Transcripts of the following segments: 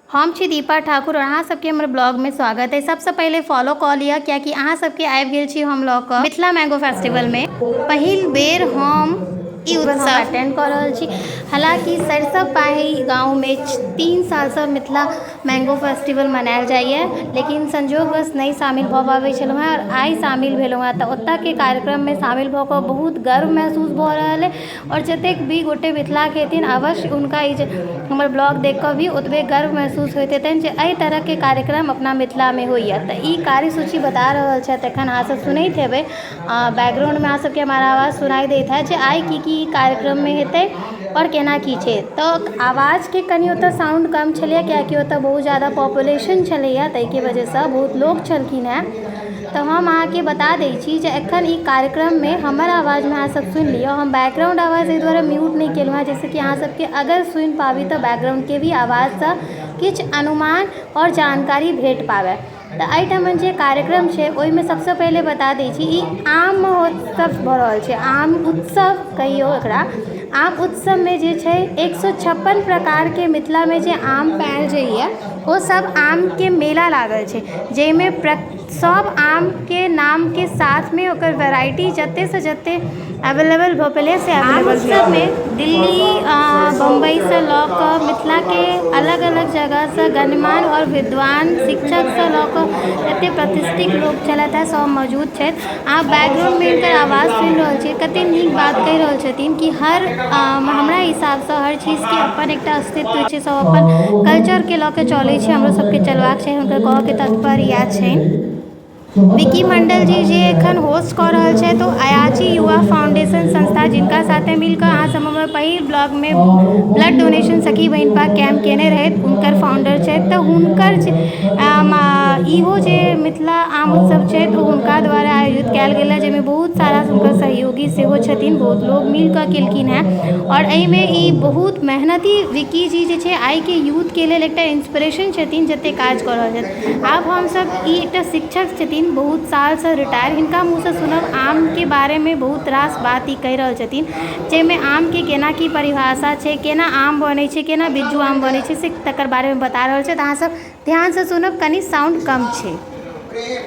हम छी दीपा ठाकुर और अहाँ सबके हमर ब्लॉग में स्वागत है। सबसे पहले फॉलो कऽ लिअ कियाकि अहाँ सबके आबि गेल छी हम लऽ कऽ मिथिला मैंगो फेस्टिवल में। पहिल बेर हम ई उत्सव अटेंड कऽ रहल छी। हालाँकि सरिसब पाही गाँव में 3 सालसँ मिथिला मैंगो फेस्टिवल मनायल जाइए, लेकिन संजोगवश नहि शामिल भऽ पाबै छलहुँ हेँ और आइ शामिल भेलहुँ हेँ। तऽ ओतऽके कार्यक्रममे शामिल भऽ कऽ बहुत गर्व महसूस भऽ रहल अइ और जतेक भी गोटे मिथिलाके हेथिन अवश्य हुनका ई हमर ब्लॉग देख कऽ भी ओतबे गर्व महसूस होइत हेतनि जे एहि तरहके कार्यक्रम अपना मिथिलामे होइए। तऽ ई कार्यसूची बता रहल छथि, एखन अहाँसभ सुनैत हेबै, बैकग्राउंडमे अहाँ सबके हमर आवाज सुनाइ दैत हैत जे आइ की की कार्यक्रममे हेतै आओर केना की छै। तऽ आवाजके कनि ओतऽ साउंड कम छलैए कियाकि ओतऽ बहुत ज्यादा पॉपुलेशन छलैए, ताहिके वजहसँ बहुत लोक छलखिन हेँ। तऽ हम अहाँके बता दै छी जे एखन ई कार्यक्रममे हमर आवाजमे अहाँसभ सुनि लिअ। हम बैकग्राउंड आवाज एहि दुआरे म्यूट नहि केलहुँ हेँ जाहिसँ कि अहाँ सबके अगर सुनि पाबी तऽ बैकग्राउंडके भी आवाजसँ किछु अनुमान आओर जानकारी भेट पाबै। तऽ एहिठाम जे कार्यक्रम छै ओहिमे सबसँ पहिले बता दै छी, ई आम महोत्सव भऽ रहल छै, आम उत्सव कहियौ एकरा। आम उत्सवमे जे छै 156 प्रकारके मिथिलामे जे आम पायल जाइए ओ सब आमके मेला लागल छै, जाहिमे सब आमके नामके साथमे ओकर वेराइटी जतेकसँ जतेक अवेलेबल भऽ पेलै से आम उत्सवमे दिल्ली बम्बईसँ लऽ कऽ मिथिलाके अलग अलग जगहसँ गणमान्य आओर विद्वान शिक्षकसँ लऽ कऽ एतेक प्रतिष्ठित लोक छलथि हेँ, सभ मौजूद छथि। अहाँ बैकग्राउंडमे हिनकर आवाज सुनि रहल छियै, कतेक नीक बात कहि रहल छथिन कि हर हमरा हिसाबसँ हर चीजके अपन एकटा अस्तित्व होइ छै, सभ अपन कल्चरके लऽ कऽ चलै छै, हमरो सभके चलबाक चाही, हुनकर कहऽके तात्पर्य इएह छनि। विकी मंडल जी जे एखन होस्ट कऽ रहल छथि ओ अयाची युवा फाउंडेशन संस्था, जिनका साथे मिलकऽ अहाँ सब हमर पहिल ब्लॉगमे ब्लड डोनेशन सखी बहिनपा कैंप केने रहथि, हुनकर फाउंडर छथि। तऽ हुनकर इहो जे मिथिला आम उत्सव छथि ओ हुनका द्वारा आयोजित कयल गेल हँ, जाहिमे बहुत सारा हुनकर सहयोगी सेहो छथिन, बहुत लोग मिलकऽ केलखिन हेँ। आओर एहिमे ई बहुत मेहनती विकी जी जे छै आइके यूथके लेल एकटा इंस्पिरेशन छथिन जते काज कऽ रहल छथि। आब हमसब ई एकटा शिक्षक छथिन बहुत सालसँ रिटायर, हिनका मुँहसँ सुनब आमके बारेमे बहुत रास बात ई कहि रहल छथिन, जाहिमे आमके केना की परिभाषा छै, केना आम बनै छै, केना बिज्जू आम बनै छै, से तकर बारेमे बता रहल छथि। अहाँ सब ध्यानसँ सुनब, कनि साउंड कम छै। प्रेम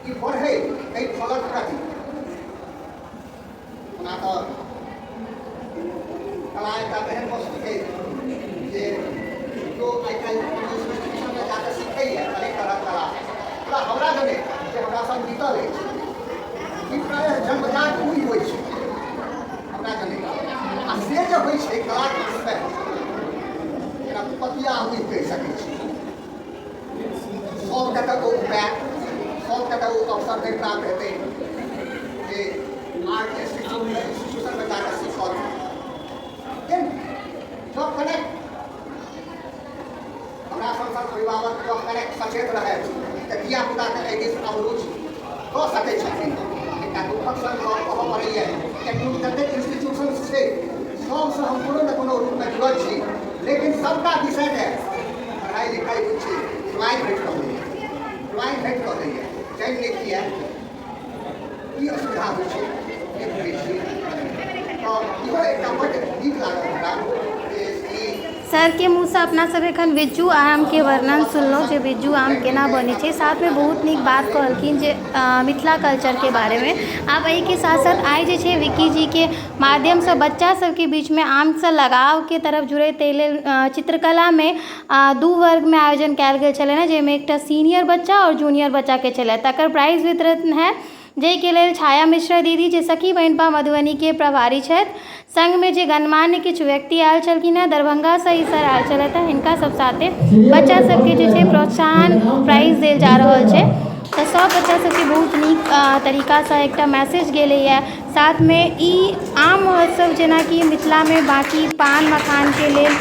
ई बढ़ै एहि फलक प्रति। ओना तऽ कला एकटा तेहन वस्तु छै जे लोक आइ काल्हि कोनो इंस्टीट्यूशनमे जा कऽ सीखैए अनेक तरहक कला, मुदा हमरा जनैत जे हमरा संग बीतल अछि ई प्रायः जन्मजात नहि होइ छै हमरा जनैत। आ से जे होइ छै कलाके रूपमे, जेना पतिया उघि कहि सकै छी, सभके तऽ ओ उपाय, सभके तऽ ओ अवसर नहि प्राप्त हेतै जे आर्ट इंस्टीट्यूशनमे जाकऽ सीखत। लेकिन जँ कनेक हमरा सन सन अभिभावक जँ कनेक सचेत रहथि तऽ धियापुताके एहि दिस अवरुचि कऽ सकै छथिन। एकटा दुःखक संग गप कहऽ पड़ैए कि जतेक इंस्टीट्यूशन छै सबसँ हम कोनो ने कोनो रूपमे जुड़ल छी, लेकिन सबटा विषयके पढ़ाइ लिखाइ होइ छै ड्राइंग हटि रहलैए, ड्राइंग हटि रहलैए, जानि नहि किए की असुविधा होइ छै नहि बुझै छियै। तऽ इहो एकटा बड्ड नीक लागल हमरा जे ई सरके मुँहसँ अपना सब एखन बिज्जू आमके वर्णन सुनलहुँ जे बिज्जू आम केना बनै छै। साथमे बहुत नीक बात कहलखिन जे मिथिला कल्चरके बारेमे। आब एहिके साथ साथ आइ जे छै विक्की जीके माध्यमसँ बच्चा सबके बीचमे आमसँ लगावके तरफ जुड़ै ताहि लेल चित्रकलामे 2 वर्गमे आयोजन कयल गेल छलै हँ, जाहिमे एकटा सीनियर बच्चा आओर जूनियर बच्चाके छलै। तकर प्राइज वितरण है जाहिके लेल छाया मिश्रा दीदी जे सखी बहिनपा मधुबनीके प्रभारी छथि, संगमे जे गणमान्य किछु व्यक्ति आयल छलखिन हेँ, दरभंगासँ ई सर आयल छलथि हेँ, हिनका सब साथे बच्चा सबके जे छै प्रोत्साहन प्राइज देल जा रहल छै। तऽ सब बच्चा सबके बहुत नीक तरीकासँ एकटा मैसेज गेलैए। साथमे ई आम महोत्सव जेनाकि मिथिलामे बाँकी पान मखानके लेल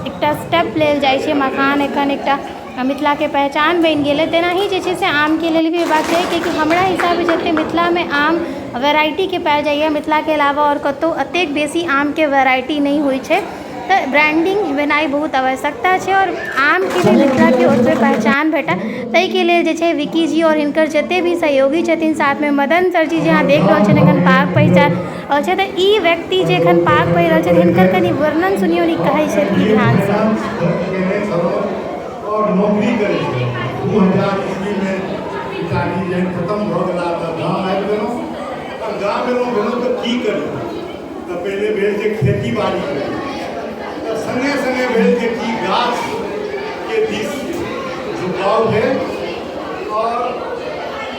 एकटा स्टेप लेल जाइ छै, मखान एखन एकटा मिथिलाके पहचान बनि गेलै, तेनाही जे छै से आमके लेल भी होयबाक चाही। कियाकि हमरा हिसाबे जतेक मिथिलामे आम वेराइटीके पायल जाइए, मिथिलाके अलावा आओर कतहु एतेक बेसी आमके वेराइटी नहि होइ छै। तऽ ब्रांडिंग भेनाइ बहुत आवश्यकता छै आओर आमके भी मिथिलाके ओतबे पहचान भेटै ताहिके लेल जे छै विक्की जी आओर हिनकर जते भी सहयोगी छथिन साथमे मदन सर जी जे अहाँ देख रहल छिअनि एखन पाग पहिचान रहल छथि तऽ ई व्यक्ति जे एखन पाग पहिर रहल छथि हिनकर कनि वर्णन सुनियौ ई कहै छथि की ध्यानसँ। केने छलहुँ आओर नौकरी करै छलहुँ। 2000 ईस्वीमे पिताजी जहन खतम भऽ गेला तऽ गाम आबि गेलहुँ। तऽ गाम एलहुँ भेलहुँ तऽ की करी, तऽ पहिले भेल जे खेती बाड़ी करी, तऽ सङ्गे सङ्गे भेल जे की गाछके दिस झुकाव भेल। आओर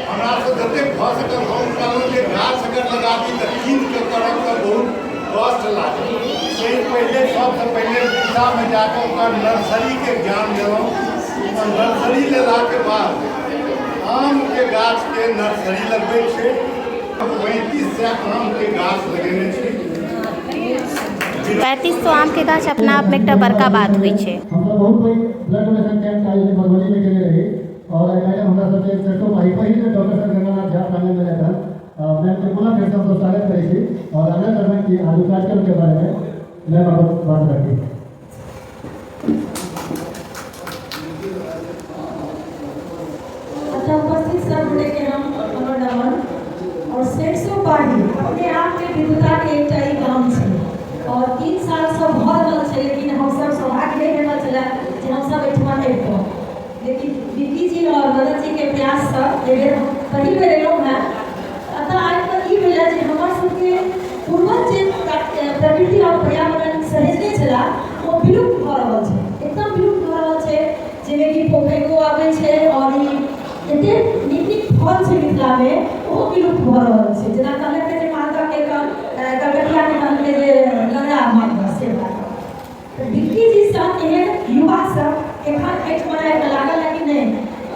हमरासँ जतेक भऽ सकल हम कहलहुँ जे गाछ अगर लगाबी तऽ कीन कऽ करब तऽ बहुत कॉस्ट लागत। ताहि पहिले सबसँ पहिले पूसामे जाकऽ ओकर नर्सरीके ज्ञान लेलहुँ। आओर नर्सरी लेलाके बाद आमके गाछके नर्सरी लगबै छै। 3500 आमके गाछ लगेने छी। 3500 आमके गाछ अपना आपमे एकटा बड़का बात होइ छै। हमसब बहुत पैघ ब्लड डोनेशन कैंप के आयोजन मधुबनी में केने रही और एहिमे हमरा सबके सरिसो पाही पहिल बेर डॉक्टर सर गंगानाथ झा प्रांगण में रहन। मैम के पुनः फेर से हमसब स्वागत करै छी और आग्रह करबनि कि आगू कार्यक्रम के बारे में मैम अपन बात रखी। अच्छा, उपस्थित सब गोटे के हम हमर नमन। और सरिसो पाही अपने आप में विद्वता के एकटा ई गाम छै और 3 साल से भऽ रहल छै, लेकिन हमसब सौभाग्य नहि भेटल छलै जे हमसब एहिठमा अबितहुँ। लेकिन विक्की जी और मदन जी के प्रयाससँ एहि बेर पहिल बेर एलहुँ हेँ। एतऽ आबि कऽ ई भेल जे हमर सबके पूर्वज जे प्रकृति और पर्यावरण सहेजने छलाह ओ विलुप्त भऽ रहल छै, एकदम विलुप्त भऽ रहल छै। जाहिमे कि पोखरिओ आबै छै और ई एतेक नीक नीक फल छै मिथिलामे, ओहो विलुप्त भऽ रहल छै। जेना कहलकै जे मालदहके कलकतियाके कहलकै जे लंगड़ा मालदह, से बात। तऽ विक्की जी सब एहन युवा सब एखन एहिठमा आबि कऽ लागल है कि नहि,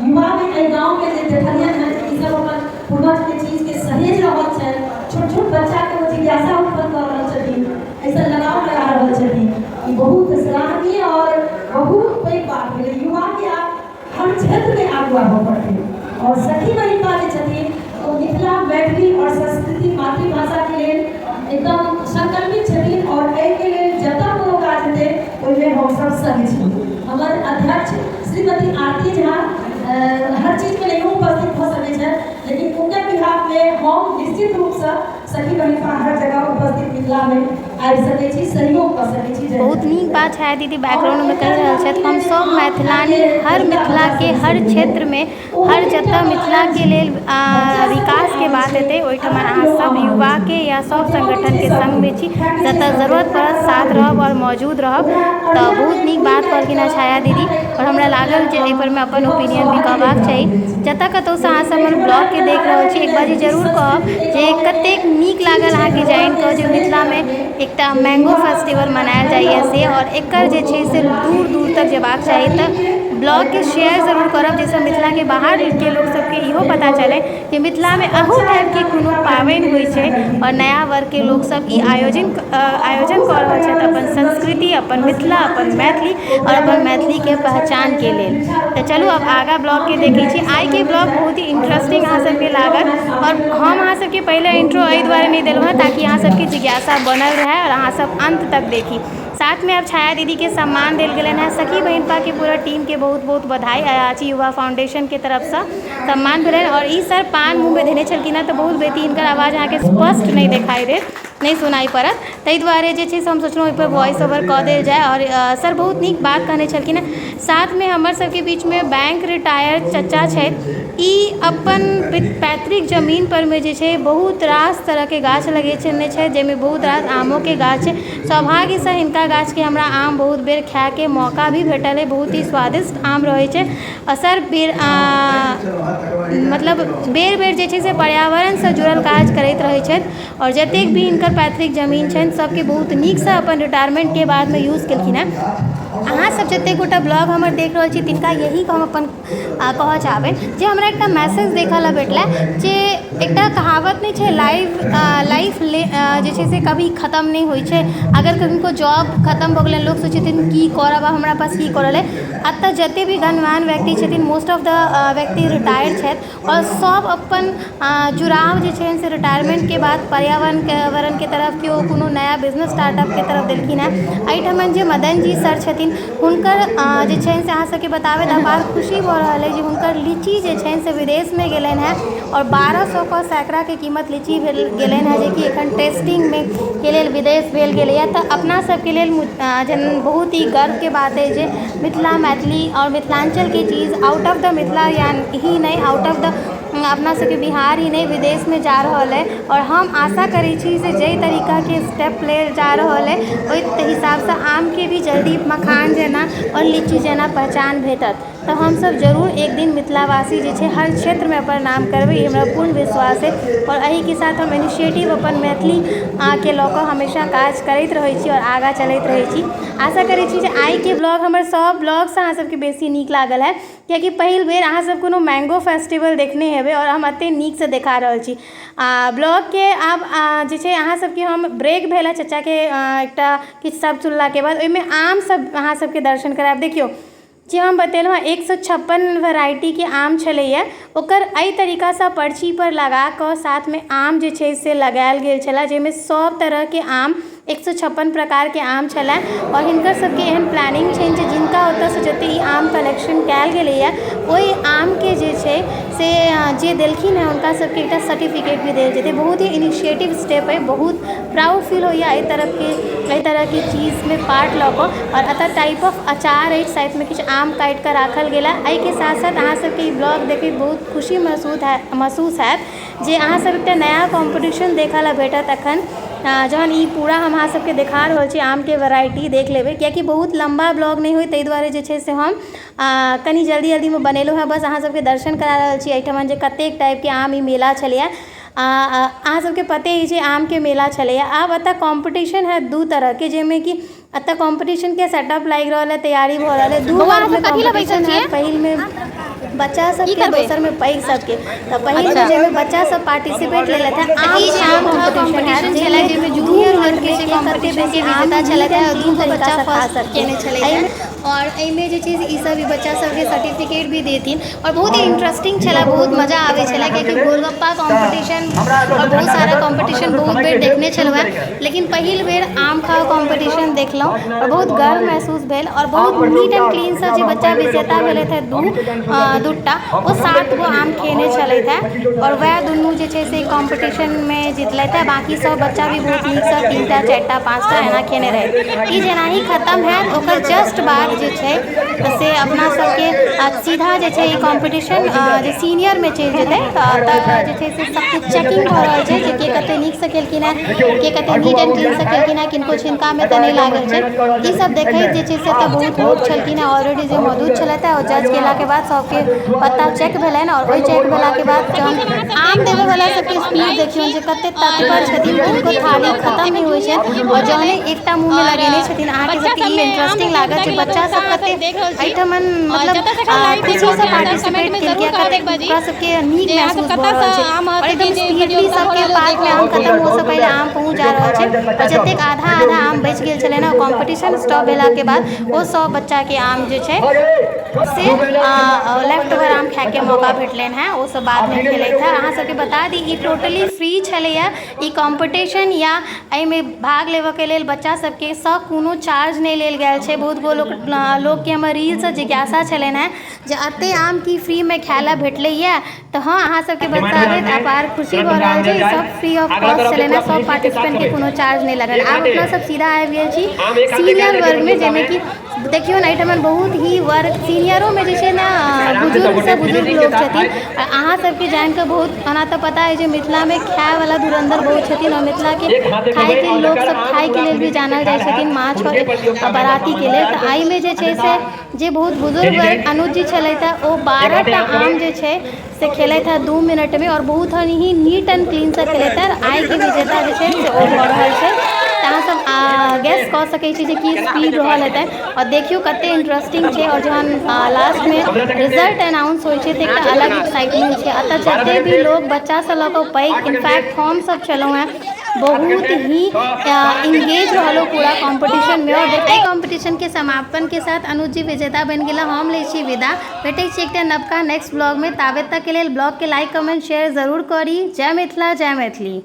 युवामे एहि गाँवके जे देखलियनि हँ जे ई सब अपन पूर्वजके चीजके सहेज रहल छथि, छोट छोट बच्चाके ओ जिज्ञासा उत्पन्न कऽ रहल छथिन, एहिसँ लगाव लगा रहल छथिन, ई बहुत सराहनीय और बहुत पैघ बात भेलै। युवाके आब हर क्षेत्रमे आगू आबऽ पड़तै। और सखी बहिनपा जे छथिन ओ मिथिला, मैथिली और संस्कृति मातृभाषाके लेल एकदम संकल्पित छथिन और एहिके लेल जतऽ कोनो काज हेतै ओहिमे हमसब संग छी। हमर अध्यक्ष श्रीमती आरती झा हर चीजमे नहियो उपस्थित भऽ सकै छथि, लेकिन हुनकर बिहाफमे हम निश्चित रूपसँ सखी बहिनपा हर जगह उपस्थित मिथिलामे आबि सकै छी, सहयोग कऽ सकै छी। बहुत नीक बात छाया दीदी बैकग्राउंडमे कहि रहल छथि। हम सब मैथिलानी हर मिथिलाके हर क्षेत्रमे हर जतऽ मिथिलाके लेल विकासके बात हेतै ओहिठाम अहाँ सब युवाके या सब संगठनके संगमे छी। जतऽ जरूरत पड़त साथ रहब और मौजूद रहब। तऽ बहुत नीक बात कहलखिन हँ छाया दीदी और हमरा लागल जे एहि परमे अपन ओपिनियन भी कहबाक चाही। जतऽ कतहुसँ अहाँ सब हमर ब्लॉगके देख रहल छी, एक बार जरूर कहब जे कतेक नीक लागल अहाँके जानि कऽ जे मिथिलामे एकटा मैंगो फेस्टिवल मनायल जाइए से, और एकर जे छै से दूर दूर तक जेबाक चाही। तऽ ब्लॉगके शेयर जरूर करब जाहिसँ मिथिलाके बाहरके लोक सबके इहो पता चलै कि मिथिलामे अहू टाइपके कोनो पाबनि होइ छै और नया वर्गके लोकसब ई आयोजन कऽ रहल छथि अपन संस्कृति, अपन मिथिला, अपन मैथिली और अपन मैथिलीके पहचानके लेल। तऽ चलू आब आगाँ ब्लॉगके देखै छी। आइके ब्लॉग बहुत ही इंट्रेस्टिंग अहाँ सबके लागत और हम अहाँ सबके पहिले इंट्रो एहि दुआरे नहि देलहुँ हँ ताकि अहाँ सबके जिज्ञासा बनल रहै और अहाँ सब अन्त तक देखी। साथ में अब छाया दीदी के सम्मान देल गेलनि हेँ। सखी बहिनपा के पूरा टीम के बहुत बहुत बधाई। अयाची युवा फाउंडेशन के तरफसँ सम्मान भेलनि। और ई सर पान मुँहमे धेने छलखिन हेँ तऽ बहुत बेसी हिनकर आवाज अहाँके स्पष्ट नहि देखाइ देत, नहि सुनाइ पड़त, ताहि दुआरे जे छै से हम सोचलहुँ ओहिपर वॉइस ओवर कऽ देल जाय। और सर बहुत नीक बात कहने छलखिन हेँ। साथमे हमर सबके बीचमे बैंक रिटायर चचा छथि। ई अपन पैतृक जमीन परमे जे छै बहुत रास तरहके गाछ लगेने छथि, जाहिमे बहुत रास आमोके गाछ छै। सौभाग्यसँ हिनका गाछके हमरा आम बहुत बेर खायके मौका भी भेटल अइ। बहुत ही स्वादिष्ट आम रहै छै। असर बेर मतलब बेर बेर जे छै से पर्यावरणसँ जुड़ल काज करैत रहै छथि और जतेक भी हिनकर पैतृक जमीन छनि सबके बहुत नीकसँ अपन रिटायरमेन्टके बादमे यूज केलखिन हेँ। अहाँसभ जतेक गोटा ब्लॉग हमर देख रहल छी तिनका यही हम अपन कहऽ चाहबनि जे हमरा एकटा मैसेज देखऽ लए भेटलै जे एकटा कहावत नहि छै, लाइफ लाइफ जे छै से कभी खतम नहि होइ छै। अगर किनको जॉब खतम भऽ गेलनि, लोक सोचै छथिन की करब, हमरा पास की करल अइ। एतऽ जते भी गणमान्य व्यक्ति छथिन, मोस्ट ऑफ the व्यक्ति रिटायर छथि आओर सब अपन जुड़ाव जे छै से रिटायरमेन्टके बाद पर्यावरणके वरणके तरफ, केओ कोनो नया बिजनेस स्टार्टअपके तरफ देलखिन हेँ। एहिठमन जे मदन जी सर छथिन, हुनकर जे छनि से अहाँ सबके बताबैत अपार खुशी भऽ रहल अइ जे हुनकर लीची जे छनि से विदेशमे गेलनि हेँ आओर 1200 के सैकड़ाके कीमत लीची भेल गेलनि हेँ, जेकि एखन टेस्टिंगमे के लेल विदेश भेल गेलैए। तऽ अपना सबके लेल बहुत ही गर्वके बात अइ जे मिथिला, मैथिली आओर मिथिलाञ्चलके चीज आउट ऑफ the Mithila या ही नहि, आउट ऑफ the अपना सबके बिहार ही नहि, विदेशमे जा रहल अइ। आओर हम आशा करै छी जे जाहि तरीकाके स्टेप लेल जा रहल अइ, ओहि हिसाबसँ आमके भी जल्दी मखान जेना आओर लीची जेना पहचान भेटत, तऽ हमसब जरूर एक दिन मिथिलावासी जे छै हर क्षेत्रमे अपन नाम करबै, ई हमरा पूर्ण विश्वास अइ। आओर एहिके साथ हम इनिशिएटिव अपन मैथिली के लऽ कऽ हमेशा काज करैत रहै छी आओर आगाँ चलैत रहै छी। आशा करै छी जे आइके ब्लॉग हमर सब ब्लॉगसँ अहाँ सबके बेसी नीक लागल हैत, कियाकि पहिल बेर अहाँसब कोनो मैंगो फेस्टिवल देखने हेबै आओर हम एतेक नीकसँ देखा रहल छी ब्लॉगके। आब जे छै अहाँ सबके हम ब्रेक भेल हँ चचाके एकटा किछु शब्द सुनलाके बाद, ओहिमे आम सब अहाँ सबके दर्शन करायब। देखियौ, जे हम बतेलहुँ हँ, 156 वेराइटीके आम छलैया, ओकर एहि तरीकासँ पर्चीपर लगा कऽ साथमे आम जे छै से लगायल गेल छलै, जाहिमे सब तरहके आम, 156 प्रकारके आम छलै। आओर हिनकर सबके एहन प्लानिंग छनि जे जिनका ओतऽसँ जते ई आम कलेक्शन कयल गेलैया, ओहि आमके जे छै से जे देलखिन हँ, हुनका सबके एकटा सर्टिफिकेट भी देल जेतै। बहुत ही इनिशिएटिव स्टेप अइ। बहुत प्राउड फील होइया एहि तरहके चीजमे पार्ट लऽ कऽ। आओर एतऽ टाइप ऑफ अचार अछि, साइडमे किछु आम काटि कऽ राखल गेल हँ। एहिके साथ साथ अहाँ सबके ई ब्लॉग देखैत बहुत खुशी महसूस हैत जे अहाँ सब एकटा नया कॉम्पिटिशन देखऽ लए भेटत। एखन जहन ई पूरा हम अहाँ सबके देखा रहल छी, आमके वेराइटी देख लेबै, कियाकि बहुत लम्बा ब्लॉग नहि होइ, ताहि दुआरे जे छै से हम कनि जल्दी जल्दीमे बनेलहुँ हँ। बस अहाँ सबके दर्शन करा रहल छी एहिठमन जे कतेक टाइपके आम ई मेला छलैया। अहाँ सबके पते अछि, आमके मेला छलैया। आब एतऽ कॉम्पिटिशन हैत दू तरहके, जाहिमे कि एतऽ कॉम्पिटिशनके सेटअप लागि रहल है, तैयारी भऽ रहल है। दू बौआ, अहाँ वर्गमे सब कथी लए बैसल कॉम्पिटिशन छियै? हैत। पहिलमे बच्चा की सबके, करबै? दोसरमे पैघ सबके। तऽ पहिलमे जाहिमे बच्चा सब पार्टिसिपेट लेलथि हँ, ई आम आम खाओ खाओ कॉम्पिटिशन कॉम्पिटिशन हैत, छलै, जाहिमे जाहिमे 2 जूनियर वर्गके मिनटमे जे के कते कॉम्पिटिशनके बेसी आम विजेता नीट छलथि एंड हँ, क्लीन दू गो बच्चा तरीकासँ खा फर्स्ट सकतै। केने छलथि एहिमे हँ। आओर एहिमे जे छै से ई सब बच्चा सबके सर्टिफिकेट भी देथिन। आओर बहुत ही इंटरेस्टिंग छलै, बहुत मजा आबै छलै, कियाकि गोलगप्पा कॉम्पिटिशन आओर बहुत सारा कॉम्पिटिशन बहुत बेर देखने छलहुँ हेँ, लेकिन पहिल बेर आम खाओ कॉम्पिटिशन देखलहुँ आओर बहुत गर्व महसूस भेल। आओर बहुत नीट एंड क्लीनसँ जे बच्चा विजेता भेलथि हँ दूटा, ओ सात गो आम खेने छलथि हेँ आओर वएह दुनू जे छै से कॉम्पिटिशनमे जितलथि हेँ। बाँकी सब बच्चा भी बहुत नीकसँ तीनटा, चारिटा, पाँचटा एना खेने रहै। ई जेनाही खतम हैत, ओकर जस्ट बाद जे छै से अपना सबके सीधा जे छै ई कॉम्पिटिशन जे सीनियरमे चलि जेतै। तऽ एतऽ जे छै से सबकिछु चेकिंग भऽ रहल छै जे के कते नीकसँ केलखिन हेँ, के कते नीट एंड क्लीनसँ केलखिन हेँ, किनको छिनकामे तऽ नहि लागल छै। ई सब देखैत जे छै से एतऽ बहुत लोक छलखिन हेँ ऑलरेडी जे मौजूद छलथि हेँ। आओर जज केलाके बाद सबके पत्ता चेक भेलनि आओर ओहि चेक भेलाके बाद जहन आम देबयवला सबके स्पीड देखियौन जे कते तत्पर छथिन, किनको थाली खतम नहि होइ छनि आओर जहने एकटा मुँहमे लगेने छथिन, अहाँके सबके ई इंटरेस्टिंग लागत जे बच्चा सब कते एहिठमन मतलब खुशीसँ पार्टिसिपेट केलकै, कते ओकरा सबके नीक महसूस भऽ रहल छै। आओर एकदम स्पीडली सबके पातमे आम खतम होइसँ पहिले आम पहुँच जा रहल छै। आओर जतेक आधा आधा आम बचि गेल छलै ने, कॉम्पिटिशन स्टॉप भेलाके बाद ओ सब बच्चाके आम जे छै से लेफ्ट ओवर आम खायके मौका भेटलनि हेँ, ओ सब बादमे खेलथि हेँ। अहाँ सबके बता दी, ई टोटली फ्री छलैए ई कॉम्पिटिशन या एहिमे भाग लेबऽके लेल बच्चा सबके सँ कोनो चार्ज नहि लेल गेल छै। बहुत गो लोक लोकके हमर रीलसँ जिज्ञासा छलनि हेँ जे एते आम की फ्रीमे खाय लए भेटलैए। तऽ हँ, अहाँ सबके बताबैत अपार खुशी भऽ रहल छै, ई सब फ्री ऑफ कॉस्ट छलनि हेँ। सब पार्टिसिपेंटके कोनो चार्ज नहि लगल। आब अपना सब सीधा आबि गेल छी सीनियर वर्गमे, जाहिमे कि देखियौ ने, एहिठमन बहुत ही वर्ग सीनियरोमे जे छै ने, बुजुर्गसँ बुजुर्ग लोक छथिन। आ अहाँ सबके जानिकऽ बहुत, ओना तऽ पता अछि जे मिथिलामे खायवला धुरन्धर बहुत छथिन आओर मिथिलाके खायके लोकसब खायके लेल भी जानल जाइ छथिन, माछ आओर बरातीके लेल। तऽ एहिमे जे छै से जे बहुत बुजुर्ग वर्ग अनुज जी छलथि हेँ, ओ 12 टा आम जे छै से खेलथि हेँ 2 मिनटमे आओर बहुत ही नीट एंड क्लीनसँ खेलथि हेँ। आइके विजेता जे छै से ओ भऽ रहल छै। तऽ अहाँ सब गेस कऽ सकै छी जे की स्पीड रहल हेतै। आओर देखियौ कते इंटरेस्टिंग छै। आओर जहन लास्टमे रिजल्ट अनाउंस होइ छै तऽ एकटा अलग एक्साइटमेंट छै। एतऽ जते भी लोग बच्चासँ लऽ कऽ पैघ, इनफैक्ट हम सब छलहुँ हेँ, बहुत ही इंगेज रहलहुँ पूरा कॉम्पिटिशनमे। आओर एहि कॉम्पिटिशनके समापनके साथ अनुज जी विजेता बनि गेला। हम लै छी विदा, भेटै छी एकटा नवका नेक्स्ट ब्लॉगमे। ताबे तकके लेल ब्लॉगके लाइक, कमेंट, शेयर जरूर करी। जय मिथिला, जय मैथिली।